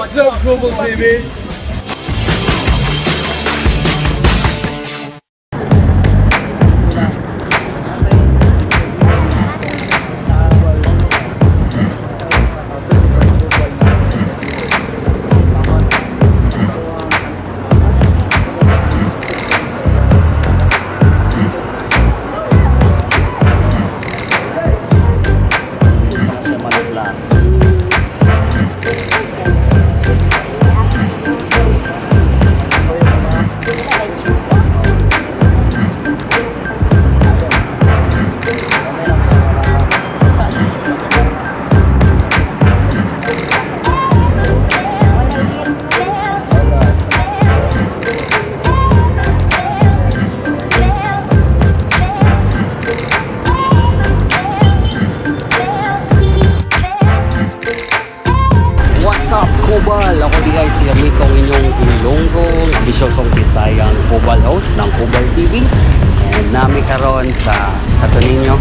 What's up, Global TV? What's up, Kubal? Ako di guys, si Amito, ang inyong Ilonggong, ambisyosong Bisayang Kubal host ng Kubal TV. And nami karon sa Santo Niño.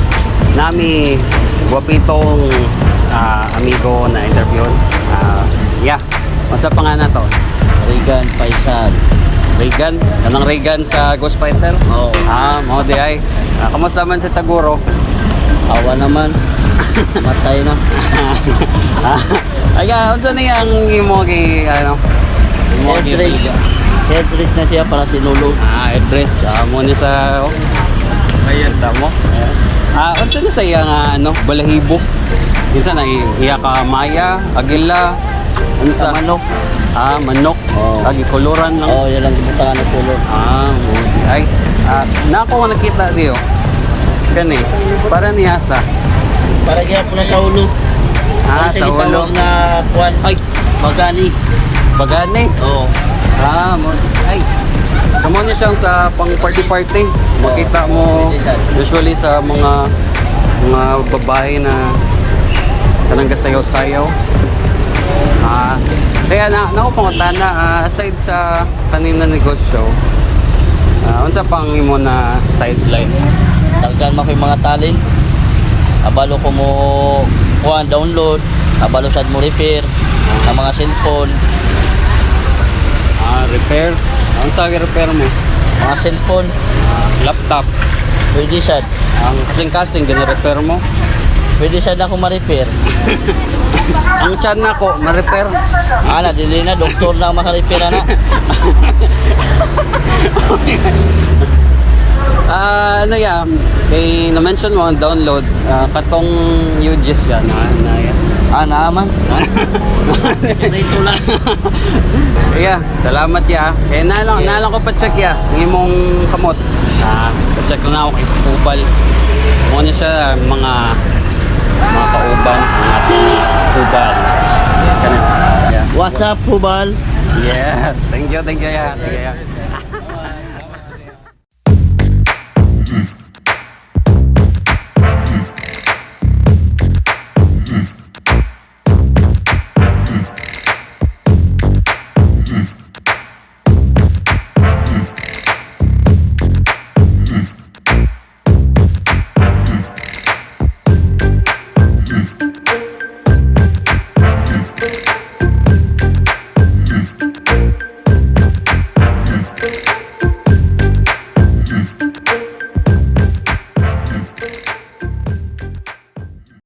Nami gwapitong amigo na interview. Yeah, unsa pa nga na to? Regan Faisal. Regan? Kanang Regan sa Ghost Fighter? Oo. Ah, mao di ay. Kamusta man si Taguro? Awa naman. Matay na. Ay, unsa ni ang imo gi ano? Imo gi Headdress. Headdress na siya para sinulog. Ah, address. Mo ni sa oh. Ayan tamo. Unsa ni sa iya nga ano, balahibo? Kinsa na iya ka maya, agila, unsa? Sa manok. Ah, manok. Oo. Agi koloran lang. Oo, oh, yun lang gibutangan ng kulor. Ah, mo di ay. Na ako nga nakita diyo. Kani, para niya sa Para gyapon na sa ulo. Ah, Para sa ulo. gitawag na kuan. Ay, Bagani. bagani. Oo. Ah, mo ay. Sa mo niya siyang sa pang party party. Makita mo usually sa mga babae na kanang gasayaw-sayaw. Kaya na nako pangutana, aside sa kanina negosyo, unsa pang imo na sideline? Daghan man ko yung mga talent. Abalo ko mo kuan download, abalo sad mo repair ang mga cellphone, Repair. Unsa gi repair mo? Mga cellphone, Laptop. Pwede sad. Ang kasing-kasing gina-repair mo. Pwede sad ako ma-repair. Ang tiyan nako ma-repair. Ana, dili na doktor na ang maka-repair ana. Ano ya, kay na-mention mo ang download, katong UGIS yan na yan. Ah, naaman. Ito lang. Yeah, salamat ya. Eh na lang ko pa-check ya, ang imong kamot. Pa-check na ako kay Kupal. Mo na siya mga kauban, mga ating kupal. Kanin. Yeah. What's up, Kubal? Yeah. Thank you ya. Thank you ya.